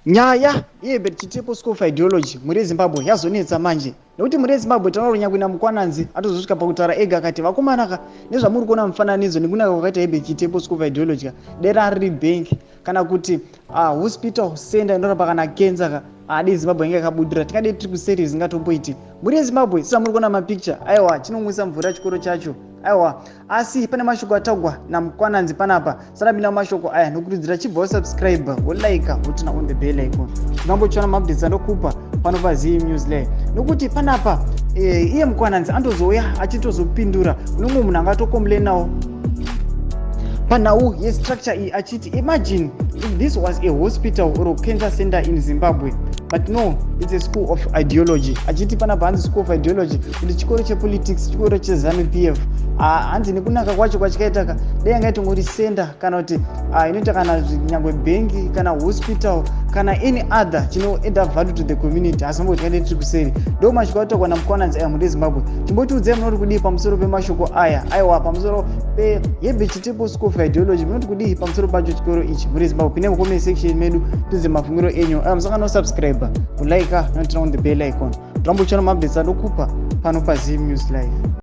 Nyaya yeHerbert Chitepo School of Ideology mhuri yeZimbabwe yazonetsa manje nekuti mhuri yeZimbabwe tinoona Nyakuina Mukwananzi atozosvika pakutaura ega akati, "Vakomana ka, nezvamuri kuona mufananidzo nekunaka kwakaita Herbert Chitepo School of Ideology ka, dera riri bank kana kuti hospital center inorapa kana cancer ka, adi Zimbabwe inge yakabudira. Tingadei tiri kuseri zvingatomboiti." Mhuri yeZimbabwe, sezvamuri kuona mapicture, aiwa, chinomwisa mvura chikoro chacho, aiwa. Asi pane mashoko atagwa naMukwananzi panapa. Sanapinda mumashoko aya, nokurudzira chibva wasubscribe, wolike, woturn on the bell icon, unambochiona maupdates andokupa pano paZim News Live. Nokuti panapa iye Mukwananzi andozouya achitozopindura kune mumwe munhu angatocomplainawo panhau yestructure iyi achiti, "Imagine if this was a hospital or a cancer center in Zimbabwe, but no, it's a school of ideology." Achiti panapa hanzi school of ideology kuti chikoro chepolitics, chikoro cheZANU PF. Hanzi nekunaka kwacho kwachikaitaka, dai yanga itongori center kana kuti inoita kana nyangwe bhengi kana hospital kana any other chinoadda value to the community, asi mamboti kaide tiri kuseri. Ndo mashoko ataurwa naMukwananzi aya. Mhuri yeZimbabwe, chimbotiudzai munoti kudii pamusoro pemashoko aya? Aiwa, pamusoro peHerbert Chitepo School of Ideology, munoti kudii pamusoro pacho chikoro ichi? Mhuri yeZimbabwe, pinde mucomment section medu, tiudze mafungiro enyu. Aiwa, musangano subscribe, kulike, noturn on the bell icon, tirambochiona maupdates andokupa pano paZim News Live.